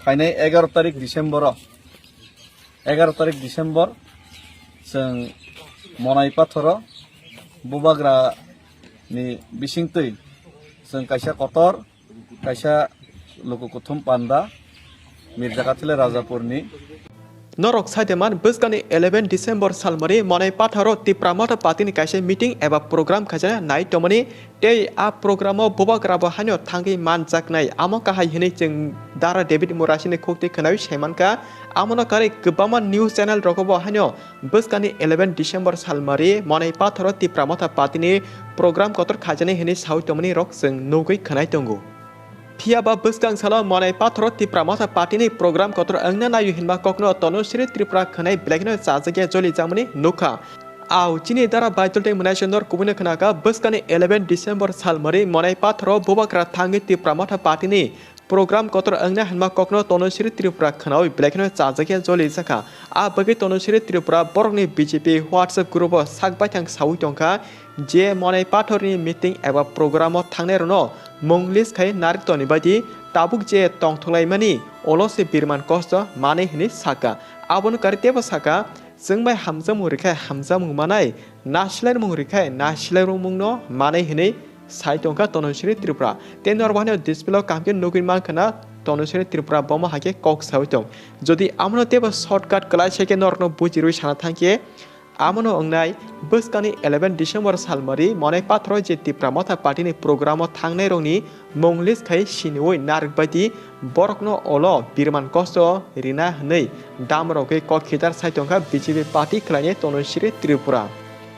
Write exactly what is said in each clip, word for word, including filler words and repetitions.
Phainai egaro tarik December o, egaro tarik December chwng Monai Pathoro Bubagra ni bisingtwi chwng kaisa kotor, kaisa luku kuthum panda Mirjakathila Rajapurni. Norok saideman bwskangni eleven December salmari Monai Pathoro Tipra Motha Party ni kaisa meeting eba program khaijana nai tongmani. Tei a program o Bubagra bo haino thangwi manjaknai, amo kahai hinwi chwng Dara David Murasing ni khukti khwnawi saimankha. Amono karwi kwbangma news channel rogo bo haino bwskangni eleven December salmari Monai Pathoro Tipra Motha Party ni program kotor khaijani hinwi sawi tongmani rok chwng nugwi khwnai tongo. Phiya ba bwskang salo Monai Pathoro Tipra Motha Party ni program kotor wngna naio hinma kokno Tanushree Tripura khwnai belai kheno chajakya joli jakmani nukha. Au chini Dara Baidol tei Mwnaising nor kubuino khwnakha, bwskangni eleven December salmari Monai Pathoro Bubagra thangwi Tipra Motha Party ni program kotor wngna hinma kokno Tanushree Tripura khwnawi belai kheno chajakya joli jakha. A bagwi Tanushree Tripura borokni B J P WhatsApp group o sak baithang sawi tongkha je Monai Pathorni meeting eba program o thangnai rokno mung list khai narik toni baidi tabuk je tongthok laimani ulo se birman kosto manwi hinwi sakha. Abono karwi teibo sakha, chwng bai hamjakmung rikha hamjakmung manai, nasilai mung rikha nasilai mungno manai hinwi sai tongkha Tanushree Tripura. Tei norok bo haino display o kaham khe nugwi mankha na Tanushree Tripura bomo hai khe kok sawi tong. Jodi amono teibo shortcut kwlai sai khe norokno bujirwi sana thang khe, amono wngnai bwskangni eleven December salmari Monai Pathoro je Tipra Motha Party ni program o thangnai rokni mung list khai siniwi narik baidi borokno ulo birman kosto rina hinwi dam rogwi kok khitar sai tongkha B J P party khwlainai Tanushree Tripura.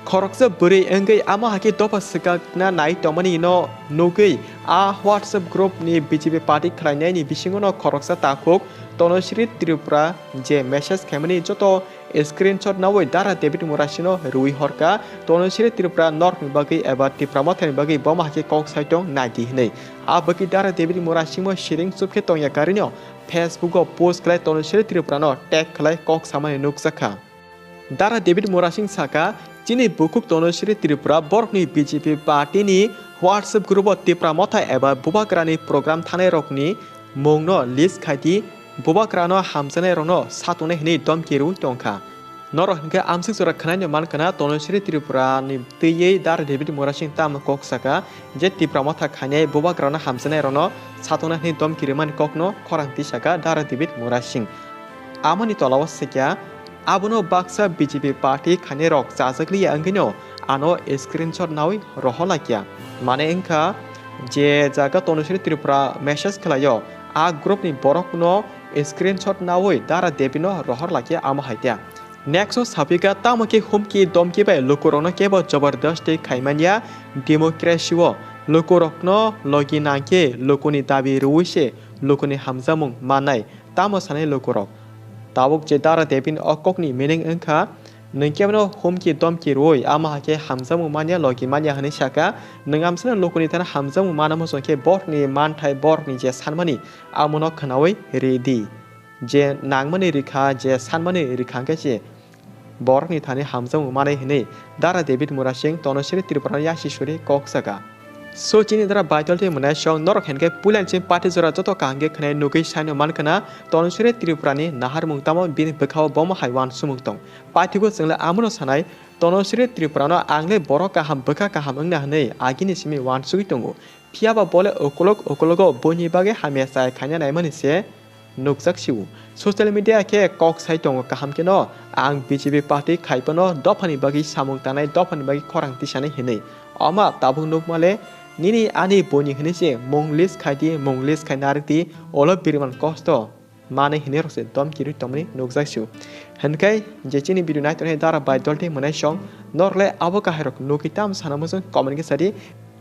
Khoroksa bwrwi wngwi amo hai khe dopha swkakna nai tongmani no nugwi a WhatsApp group ni B J P party khwlainai ni bisingo no khoroksa takhuk Tanushree Tripura je message khaimani joto screenshot nawi Dara David Murasing no rwi horkha. Tanushree Tripura norokni bagwi eba Tipra Mothani bagwi bomo hai khe kok sai tong naidi hinwi. A bagwi Dara David Murasing bo siring chupkhe tongya karino Facebook o post khlai Tanushree Tripura no tag khlai kok samani nukjakha. Dara David Murasing sakha, chini bukhuk Tanushree Tripura borokni B J P party ni WhatsApp group o Tipra Motha eba Bubagra ni program thangnai rokni mungno list khaidi, Bubagrano hamjaknai rokno satungnai hinwi domki rwi tongkha. Norok hinkhe amswk jora khwnaino mankha na Tanushree Tripura ni twiwi Dara David Murasing tamo kok sakha je Tipra Motha khainai Bubagrano hamjaknai rokno satungnai hinwi domki rwmani kokno khorang tisakha Dara David Murasing. Amoni tolao swikha, abono baksa B J P party khainai rok chajakliya wngwino ano screenshot nawi rohorlakya. Mane wngkha je jaga Tanushree Tripura message khlaio, a group ni borokno screenshot nawi Dara David no rohorlakya amo hai khe. Next o sapikha, tamo khe humki domki bai lukurokno kebo jabardasti khaimanya democracy o. Lukurokno logi nangkhe lukuni dabi rwui se lukuni hamjakmung mannai. Tamo sanai lukurok? Tabuk je Dara David ni o kokni meaning wngkha, nwng kebono humki domki rwui ama hai khe hamjakmung manya logi manya hinwi sakha. Nwng amsano lukuni thani hamjakmung mana muchung khe borokni manthai borokni je sanmani amono khwnaui ridi. Je nangmani rikha, je sanmani rikha hwnkhe se borokni thani hamjakmung manai hinwi Dara David Murasing Tanushree Tripura no yasi suri kok sakha. So chini Dara Baidol tei Mwnaisong norok hinkhe puilani chini party jora joto kaham khe khwnai nugwi saino mankha na Tanushree Tripura ni naharmung tamo bini bwkhao bomo hai uansukmung tong. Paithigo chwng le amono sanai Tanushree Tripura no ang le borok kaham bwkha kaham wngna hinwi agini simi uansugwi tongo. Phiya ba bo le ukulok ukulogo buini bagwi hamya chaya khaina naimani se nukjak sio. Social media khe kok sai tongo kaham kheno, ang B J P party khai phano dophani bagwi samung tanai, dophani bagwi khorang tisani hinwi. Oma tabuk nukma le nini ani buini hinwi se mung list khai di, mung list khai narik di, olo birman kosto manwi hinwi rok se domki rwi tongmani nukjak sio. Hinkhe je chini video nai tongnai Dara Baidol tei Mwnaisong, norok le abo kahai rok nugwi tamo sana muchung comment khe sa di.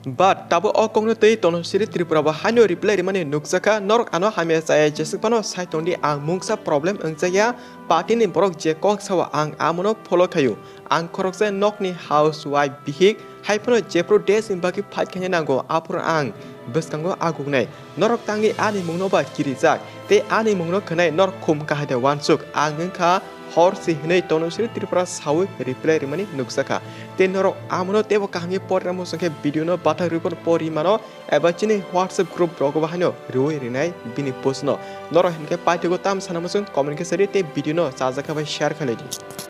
But tabuk o kokno twi Tanushree Tripura bo haino reply rimani nukjakha, norok ano hamya chaya jeswk phano sai tongdi, ang mungsa problem wngjakya, party ni borok je kok sao ang amono follow khaio, ang khoroksa nokni housewife bihik, hai phano jephru desh ni bagwi fight khaina nango aphuru ang bwskango aguknai, norok tangwi ani mungno ba kirijak tei ani mungno khwnai norok khum kahai da uansuk, ang wngkha Hor si hinwi Tanushree Tripura sawi reply rimani nukjakha. Tei norok amono teibo kaham khe pori rwmani songkhe video no bathang report pori mano eba chini WhatsApp group rogo bo haino riwi rinai bini post no. Norok hinkhe paithago tam sana muchung comment khe sadi tei video no chajak khe bai share khlai di.